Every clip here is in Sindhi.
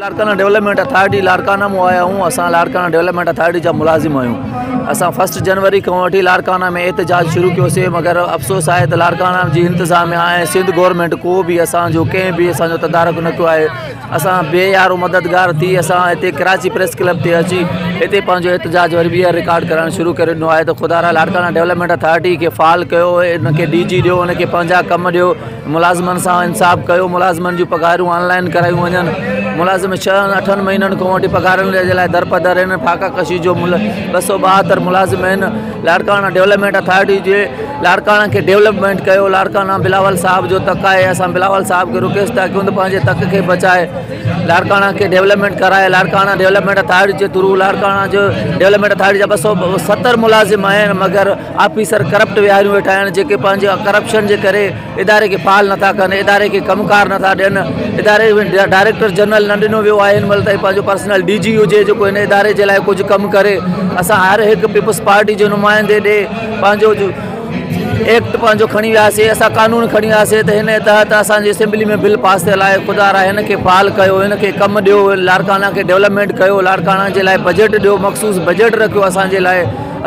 لاڙڪاڻا ڊولپمينٽ اٿارٽي لاڙڪاڻا مون آيا آهيون. اسان لاڙڪاڻا ڊولپمينٽ اٿارٽي جا ملازم آهيون. اسان فرسٽ جنوري کان وٺي لاڙڪاڻا ۾ احتجاج شروع ڪيوسي، مگر افسوس آهي ته لاڙڪاڻا جي انتظاميا ۽ سنڌ گورنمينٽ ڪو به اسان جو ڪنهن به اسان جو تدارڪ نه ڪيو آهي. اسان بي يارو مددگار ٿي اسان هتي ڪراچي پريس ڪلب تي اچي هتي پنهنجو احتجاج وري ٻيهر رڪارڊ ڪرائڻ شروع ڪري ڏنو آهي ته خدا را لاڙڪاڻا ڊولپمينٽ اٿارٽي کي فعال ڪيو، ان کي ڊي جي ڏيو، ان کي پنهنجا ڪم ڏيو، ملازمن سان انصاف ڪيو، ملازمن جون پگهارون آن لائن ڪرايون وڃن. ملازم ڇهن اٺن مهينن کان وٺي پگهارن جي لاء درپدر آهن. فاقا ڪشي جو 272 ملازم آهن. لاڙڪاڻا ڊولپمينٽ اٿارٽي جي لاڙڪاڻا کي ڊولپمينٽ ڪيو. لاڙڪاڻا بلاول صاحب جو تڪ آهي. اسان بلاول صاحب کي رڪويسٽ ٿا ڪيون ته پنهنجي تڪ کي بچائي لاڙڪاڻا کي ڊولپمينٽ ڪرائي. لاڙڪاڻا ڊولپمينٽ اٿارٽي جي ٿرو لاڙڪاڻا جو ڊولپمينٽ اٿارٽي جا 270 ملازم آهن، مگر آفيسر ڪرپٽ ويهاريون ويٺا آهن، جيڪي پنهنجي ڪرپشن جي ڪري اداري کي فعال نٿا ڪن، اداري کي ڪم ڪار نٿا ڏين. اداري ۾ ڊائريڪٽر جنرل نه ڏنو ويو آهي. هن مهل تائين پنهنجو پرسنل ڊي جي هجي جيڪو هن اداري جي لاء ڪجهه ڪم ڪري. اسان هر هڪ پيپلز پارٽي جي نمائندي ڏي پنهنجو ايڪٽ پنهنجو کڻي وياسي، اسان قانون کڻي وياسي ته هن تحت اسان جي اسيمبلي ۾ بل پاس ٿيل آهي. خدا را هن کي فعال ڪيو، هن کي ڪم ڏيو، لاڙڪاڻا کي ڊولپمينٽ ڪيو، لاڙڪاڻا جي لاء بجيٽ ڏيو، مخصوص بجيٽ رکيو اسان جي لاء.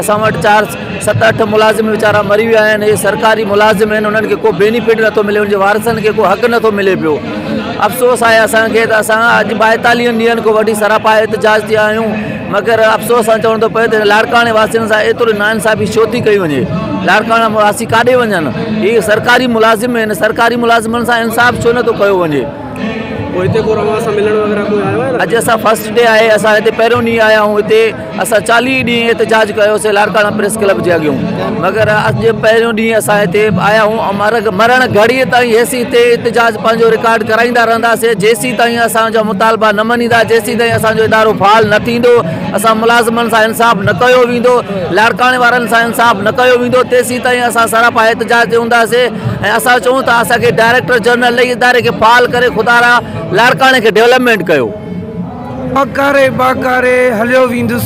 اسان وٽ 4 7 8 ملازم ويچارا مري ويا آهن. اهي سرڪاري ملازم آهن، انهن کي ڪو بينيفٽ نٿو ملي، انهن جي وارثن کي ڪو حق نٿو ملي پيو. افسوس آهي اسان کي ته اسان اڄ 42 ڏينهن کان وٺي سراپا احتجاج تي آهيون، مگر افسوس سان چوڻو ٿو پئي ته لاڙڪاڻي واسين سان ايتري ناانصافي ڇو ٿي ڪئي وڃي؟ لاڙڪاڻا واسي ڪاڏي وڃن؟ هي سرڪاري ملازم آهن، سرڪاري ملازمن سان انصاف ڇو نٿو ڪيو وڃي؟ پوء هتي ڪو اوهان سان ملڻ وغيره ڪوئي آيو آهي؟ اڄ اسان فرسٽ ڊي آهي، اسان هتي پهريون ڏينهن آيا آهيون. هتي اسان 40 ڏينهن احتجاج ڪيوسي لاڙڪاڻا پريس ڪلب جي اڳيون، مگر اڄ پهريون ڏينهن اسان هتي آيا آهيون. مرڻ گهڙي تائين هيسين هتي احتجاج پنهنجو رڪارڊ ڪرائيندا رهنداسين، جيسين تائين اسان جا مطالبا نه مڃيندا، جيسين تائين اسان جو ادارو فعال نه ٿيندو، اسان ملازمن سان انصاف نه ڪيو ويندو، لاڙڪاڻي وارن سان انصاف نه ڪيو ويندو، تيسين تائين اسان سراپا احتجاج تي هونداسين. ۽ اسان چئون ٿا اسان کي ڊائريڪٽر جنرل ڏئي اداري کي فعال ڪري خدارا لاڙڪاڻي کي ڊولپمينٽ ڪيو. ٻاڪاري ٻاڪاري هليو ويندس.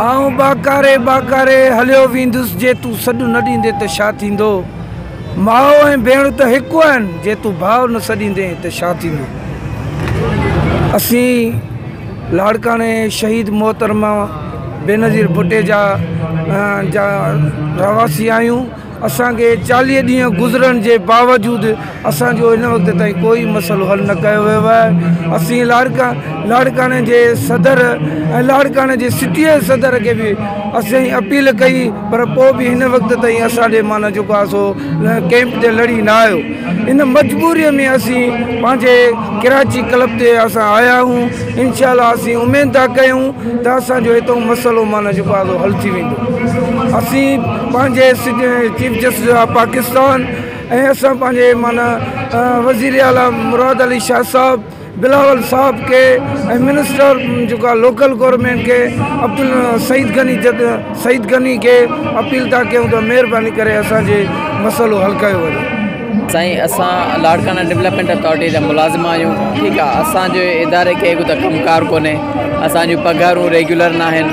آئون ٻاڪاري ٻاڪاري هليو ويندس جي تون سڏ نه ڏيندين ته ڇا ٿيندو؟ ماء ۽ ڀيڻ ته هڪ آهن، جي تون ڀاء نه سڏيندين ته ڇا ٿيندو؟ اسين لاڙڪاڻي شهيد محترمه بينظير ڀٽي جا جا رهواسي آهيون. اسان کي 40 ڏينهن گذرڻ جي باوجود اسان جو هن وقت تائين ڪوئي مسئلو حل نه ڪيو ويو آهي. اسين لاڙڪاڻي جي صدر ۽ لاڙڪاڻي جي سٽي جي صدر کي به اسين اپيل ڪئي پر پوء به هن وقت تائين اسان ڏي معنيٰ جيڪو آهي سو ڪئمپ تي لڙي نه آيو. ان مجبوري ۾ اسين پنهنجي ڪراچي ڪلب تي اسان آيا آهيون. انشاء الله اسين اميد ٿا ڪيون ته اسان جو هتو مسئلو معنيٰ جيڪو آهي سو حل ٿي ويندو. اسين پنهنجي چيف جسٽس آف پاڪستان ۽ اسان پنهنجي معنيٰ وزير اعليٰ مراد علي شاهه صاحب، بلاول صاحب کي ۽ منسٽر جيڪو آهي لوڪل گورنمينٽ کي عبدال سعيد غني سعيد غني کي اپيل ٿا ڪيون ته مهرباني ڪري اسان جي مسئلو حل ڪيو وڃي. سائين اسان لاڙڪاڻا ڊولپمينٽ اٿارٽي جا ملازم آهيون ٺيڪ آ اسان جي اداري کي هڪ ته ڪم ڪار ڪونهي اسان جون پگهارون ريگيولر ناهن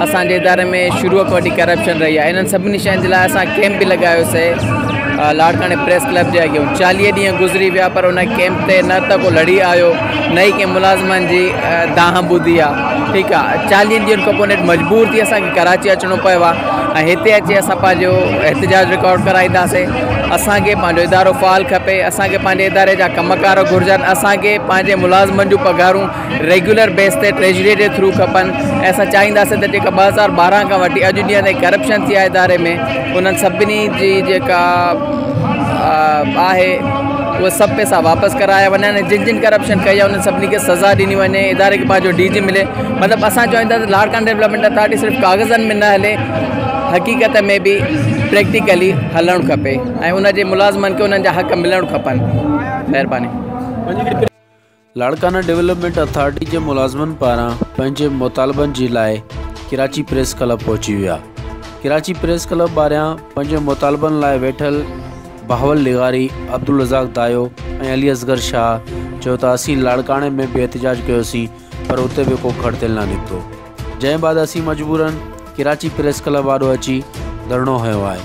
اسان جي اداري ۾ شروع کان وٺي ڪرپشن رهي آهي انهن سڀني شين جي لاء اسان ڪيمپ به لڳايوسي لاڙڪاڻي پريس ڪلب جي اڳيون 40 ڏينهن گذري ويا پر ان ڪيمپ تي نه ته ڪو لڙي آيو نه ئي ڪنهن ملازمن جي دانهن ٻڌي آ ٺيڪ آ 40 ڏينهن کان پوء نيٺ مجبور ٿي اسان کي ڪراچي اچڻو پيو آ ۽ هتي اچي اسان پنهنجو احتجاج رڪارڊ ڪرائينداسين. اسان کي پنهنجو ادارو فعال کپي، اسان کي پنهنجي اداري جا ڪم ڪار گهرجن، اسان کي پنهنجي ملازمن جون پگهارون ريگيولر بيس تي ٽريجري جي ٿرو کپن ۽ اسان چاهينداسين ته جيڪا 2012 کان وٺي اڄ ڏينهن تائين ڪرپشن ٿي آهي اداري ۾ انهن سڀني جي جيڪا آهي اهي سڀ پئسا واپس ڪرايا وڃن ۽ جن جن ڪرپشن ڪئي آهي انهن سڀني کي سزا ڏني وڃي اداري کي پنهنجو ڊي جي ملي مطلب اسان چاهيون ٿا ته لاڙڪاڻه ڊولپمينٽ اٿارٽي صرف ڪاغذن ۾ نه هلي حقيقت ۾ به پريڪٽيڪلي هلڻ کپي ۽ ان جي ملازمن کي انهن جا حق ملڻ کپن. مهرباني. لاڙڪاڻا ڊولپمينٽ اٿارٽي جي ملازمن پاران پنهنجي مطالبن جي لاء ڪراچي پريس ڪلب پهچي ويا. ڪراچي پريس ڪلب ٻاهريان پنهنجي مطالبن لاء ويٺل بهاول لغاري، عبدالرزاق دايو ۽ علي اصغر شاهه چيو ته اسين لاڙڪاڻي ۾ به احتجاج ڪيوسين پر اتي به ڪو کڙ تيل نه نڪتو. جنهن بعد اسين مجبورن ڪراچي پريس ڪلب آڏو اچي ڌرڻو هنيو آهي.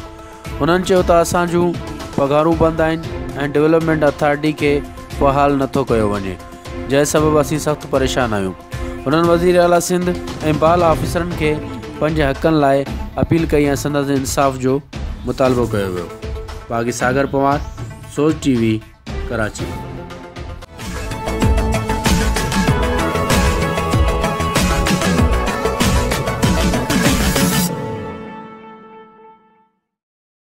هنن چيو ته اسان جون پگهارون بند آهن ۽ ڊولپمينٽ اٿارٽي کي فعال نٿو ڪيو وڃي. جنهن سبب اسين سخت پريشان آهيون. هنن وزير اعليٰ سنڌ ۽ بال آفيسرن کي پنهنجي حقن لاء اپيل ڪئي ۽ سندس انصاف جو مطالبو ڪيو ويو. باغي Sagar Panwar, Soch T V, Karachi.